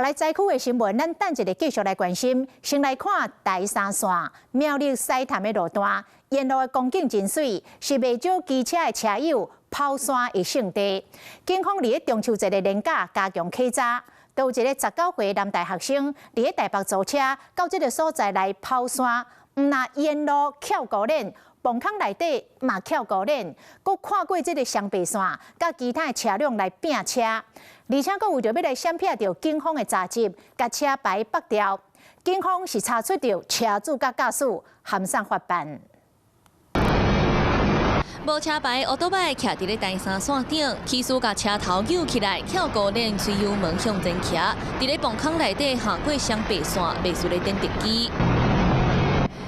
來災區的新聞，咱等一下繼續來關心。先來看台三線苗栗獅潭的路段，沿路的風景真媠，是袂少機車的車友跑山的勝地。警方佇咧中秋節的連假加強稽查，都有一個19歲男大學生佇咧台北租車到這个所在來跑山，毋但沿路翹高輪，磅空內底嘛翹高輪，閣跨過這个雙白線，佮其他的車輛來拚車。而且閣為著欲來閃避著警方的查緝，共車牌縛掉。警方是查出著車主佮駕駛函送法辦。無車牌歐多擺徛佇咧台三線頂，騎士共車頭扭起來，翹高輪催油門向前騎，佇咧磅空內底行過雙白線，袂輸咧電特機。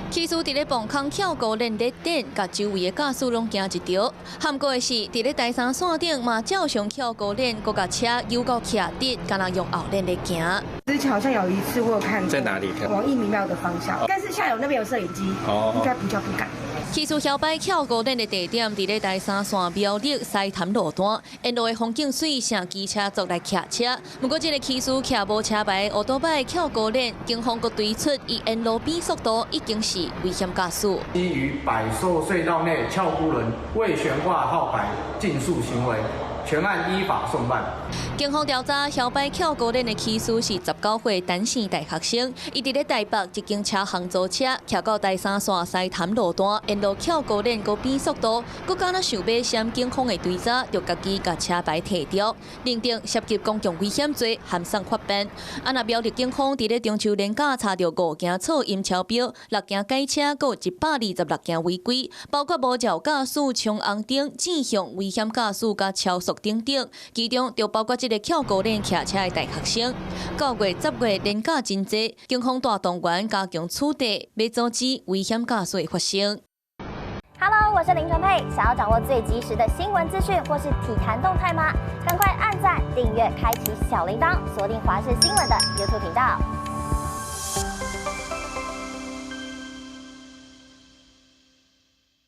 騎士佇咧磅空翹高輪咧電，共周圍的駕駛攏驚一著。譀古的是，佇咧台三線頂嘛照常翹高輪，閣共車扭到徛直，敢若用後輪咧行。之前好像有一次我有看，在哪裡？往義民廟的方向，但是下有那邊有攝影機，應該比較不敢。騎士搖擺翹高輪的地點，佇咧台三線苗栗獅潭路段，沿路的風景媠，誠機車族來騎車。毋過，這个騎士騎無車牌歐多擺翹高輪，警方閣追出伊沿路變速度已經是危險駕駛。基於百壽隧道內翹孤輪未懸掛號牌競速行為，全案依法送辦。警方調查，搖擺翹高輪的騎士是19歲單身大學生，伊佇咧台北一間車行租車，騎到台三線獅潭路段，沿路翹高輪閣變速度，閣敢若想欲閃警方的追查，就家己共車牌提掉，認定涉及公共危險罪，函送法辦。啊，若苗栗警方佇咧中秋連假查著五件噪音超標，六件改車，閣126件違規，包括無照駕駛、衝紅燈、正向危險駕駛、佮超速等等，其中就包括這个翹高輪騎車的大學生。9月、10月連假真濟，警方大動員加強取締，欲阻止危險駕駛的發生。 Hello，我是林純佩，想要掌握最及時的新聞資訊或是體壇動態嗎？趕快按讚、訂閱、開啟小鈴鐺，鎖定華視新聞的 YouTube 頻道。